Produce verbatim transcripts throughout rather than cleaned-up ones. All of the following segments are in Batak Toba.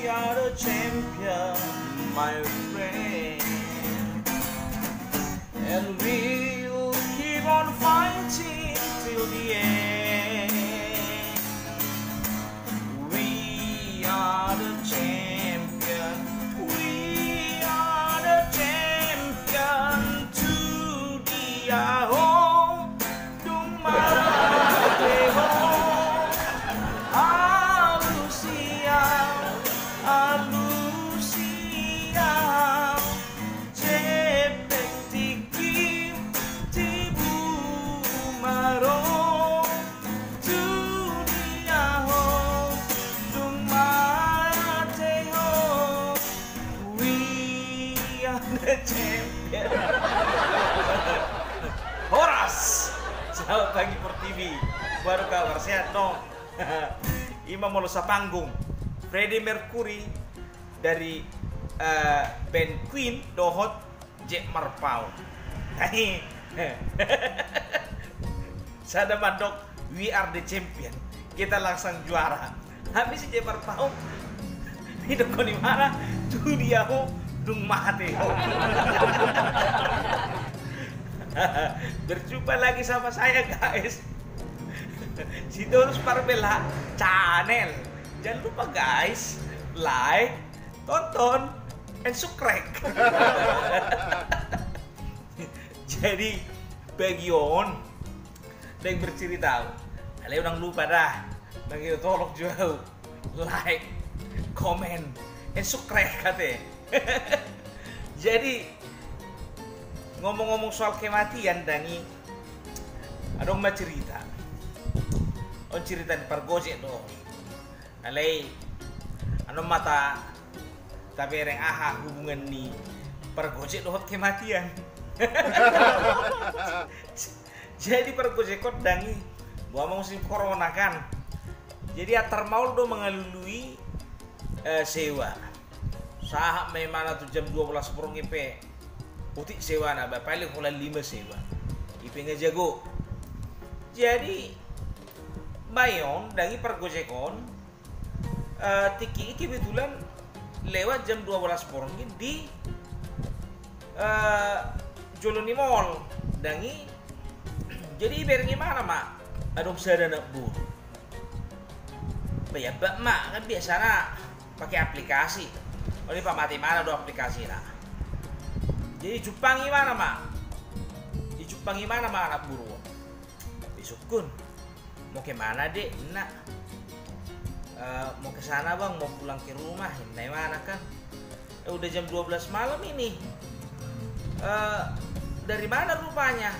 are the champion, my friend. And we'll keep on fighting till the end. We are the champion. We are the champion. To the aho. Dung mate ho. Alusi au, alusi au. Jempek tingki, tibu ma ro. To the aho. Dung mate ho. We are the champion. Horas. Selamat pagi Portibi. Baru kabar sehat dong. Ima molo sapanggung Freddie Mercury dari, eh, band Queen dohot Jack Marpaung. Sada mandok, "We are the champion. Kita langsung juara." Habis si Jack Marpaung, didokkon imana, "To the aho, dung mate ho." Berjumpa lagi sama saya, guys. Sitorus Parbella Channel. Jangan lupa, guys, like, tonton, and subscribe. Jadi, bagi on, deng bercerita. Ale, unang lupa dah. Nang itu tolong juga. Like, comment, and subscribe kate. Jadi, ngomong-ngomong soal kematian, Dangi, adong ma cerita. On cerita ni pargojek do. Alai, annon ma ta, tabereng aha hubungan ni pargojek dohot kematian. Jadi pargojek on, Dangi, boha ma musim corona kan. Jadi antar maol do mangalului, eh, sewa. Sahat ma imana tu jam dua belas borngin pe otik sewana, ba paling holan lima sewa. I pe nga jago. Jadi bae on, Dangi, pargojek on, eh, tingki i kebetulan lewat jam dua belas borngin di, eh, jolo ni maol, Dangi. Jadi ibereng imana ma adong sada anak boru. Ba iabak ma, kan biasana pake aplikasi. On i pamate imana do aplikasina. Jadi jumpang imana ma. Dijumpang imana ma anak boru on. Disungkun. "Mau ke mana, Dek?" ninna. "Eh, mau ke sana, Bang, mau pulang ke rumah," ninna imana kan. "Eh, udah jam dua belas malam ini. Eh, dari mana rupanya?"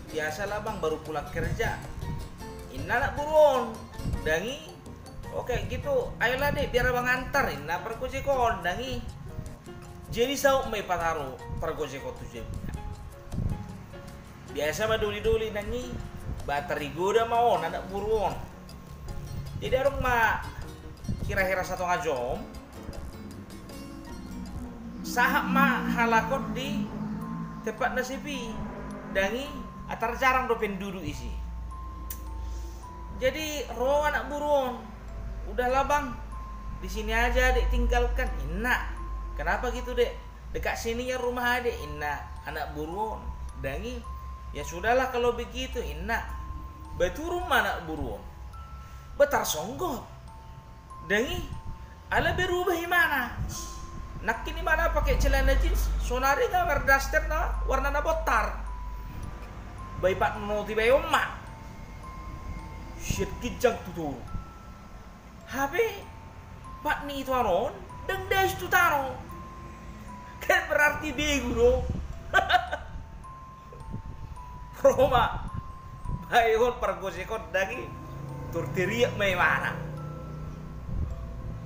"Biasalah, Bang, baru pulang kerja," ninna anak boru on. Dangi, "Oke, gitu, ayolah, Dek, biar Abang antar," ninna pargojek on, Dangi. Jadi saut ma i pataru pargojek on tu jabuna. Biasa ma doli-doli, Dangi, ba tarigoda ma on anak boru on. Jadi adong ma hira-hira satonga jom, sahat ma halak on di tempat na sepi, Dangi, antar jarang do penduduk isi. Jadi ro anak boru on. "Udahlah, Bang, di sini aja adek tinggalkan," ninna. "Kenapa gitu, Dek?" "Dekat sini ya rumah adek," ninna anak boru on, Dangi. "Ya sudahlah kalau begitu," ninna. Ba turun ma anak boru on. Ba tarsonggot, Dangi, ala berubah imana. Nangkin imana pake celana jeans, sonari nga mardaster na warna na bontar. Ba ipat noti bae on ma. Sian ginjang tu toru. Hape pat ni ituan on ndang dais tu tano. Kan berarti begu do. Ro ma bae on pargojek on, Dangi, tor teriak ma imana,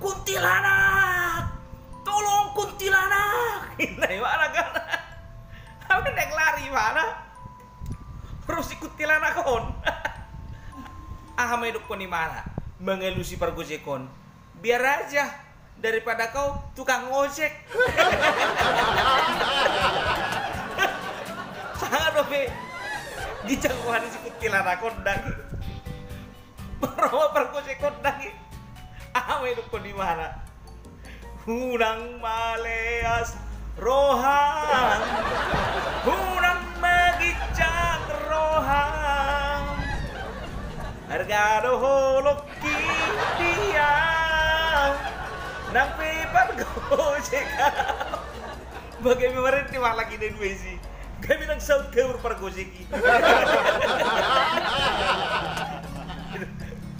"Kuntilanak! Tolong, kuntilanak!" ninna imana kan. Hape naeng lari imana. Ro si kuntilanak on. Aha ma didokkon imana mangalusi pargojek on? "Biar aja, daripada kau tukang ojek." Sanga dope ginjang roha ni si kuntilanak on, Dangi. Ro ma pargojek on, Dangi. Aha ma didokkon imana? Unang maleas roham, unang magincang roham. Arga do holong ki dia, nang pe pargojek au. Bagai memarenti maklak ida dua isi. Kami nang saut kaur pargojek i.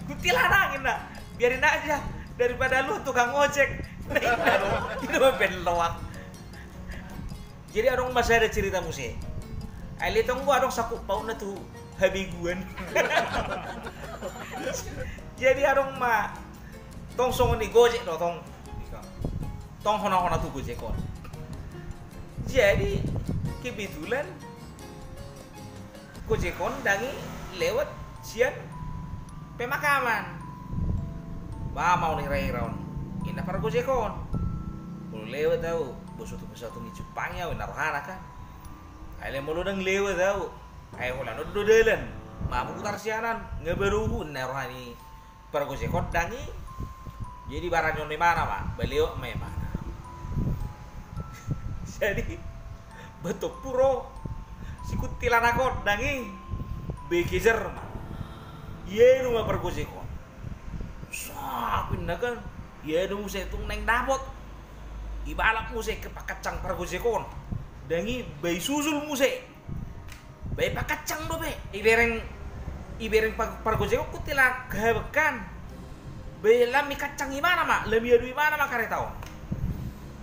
Kuntilanak inna. Biarin aja, daripada lu tukang ojek. Nah, inna do, inna do mambaen loak. Jadi adong ma sada cerita muse. Ai letong do adong sangkut pautna tu habeguan. Jadi adong ma tong songon i gojek do tong. Tong hona-hona tu gojek on. Jadi kebetulan gojek on dang i lewat sian pemakaman. Ba maol hira-hira on, inna pargojek on. Molo lewat au, boso tu pesawat ni Jepang au, inna rohana kan. Ai le molo dang lewat au, ai holan on do dalan. Mamutar sian an, nga baru hu, inna roha ni pargojek on dang i. Jadi barani on imana ma, ba lewat ma imana. Jadi ba tompu ro si kuntilanak on dang i, ba kejar ma. Ianu ma pargojek on. Sap inna kan, ianu muse tung naeng dapot. Ibalap muse ke pakancang pargojek on. Dang i ba isusul muse. Ba ipakancang dope, ibereng, ibereng par-, pargojek on kuntilanak habakan. Ba lam ikancang imana ma, lam iadu imana ma kareta on.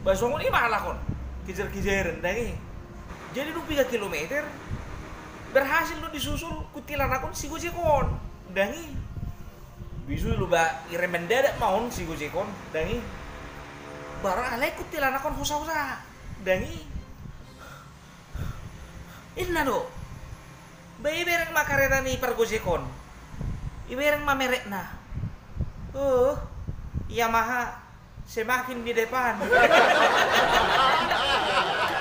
Ba songon i ma halak on, kejar-kejaran dang i. Jadi dung piga kilometer, berhasil do disusul kuntilanak on si gojek on dang i. Ba isusul ba irem mendadak ma on si gojek on dang i. Bara alai kuntilanak on hosa-hosa dang i. Inna do. Ba ibereng ma kareta ni pargojek on. Ibereng ma merekna. Oh, Yamaha, semakin di depan.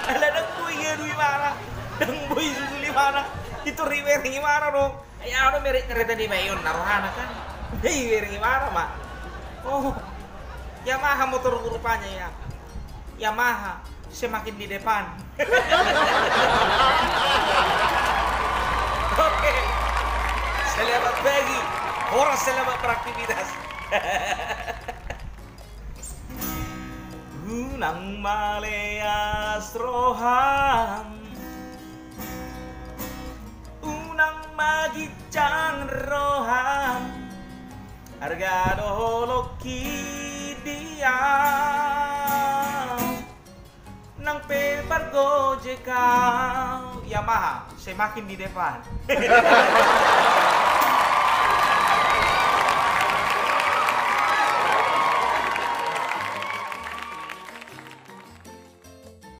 Ala dang boi iadu imana, dang boi isusul imana. Itor ibereng imana do. Ai aha do merek kareta ni bae on, na rohana kan. Ba ibereng imana ma. Oh, Yamaha motor rupanya ya. Yamaha, semakin di depan. Oke. Selamat pagi. Horas, selamat beraktivitas. Unang maleas roham, unang magincang roham. Arga do holong ki dia, nang pe pargojek au. Yamaha, semakin di depan.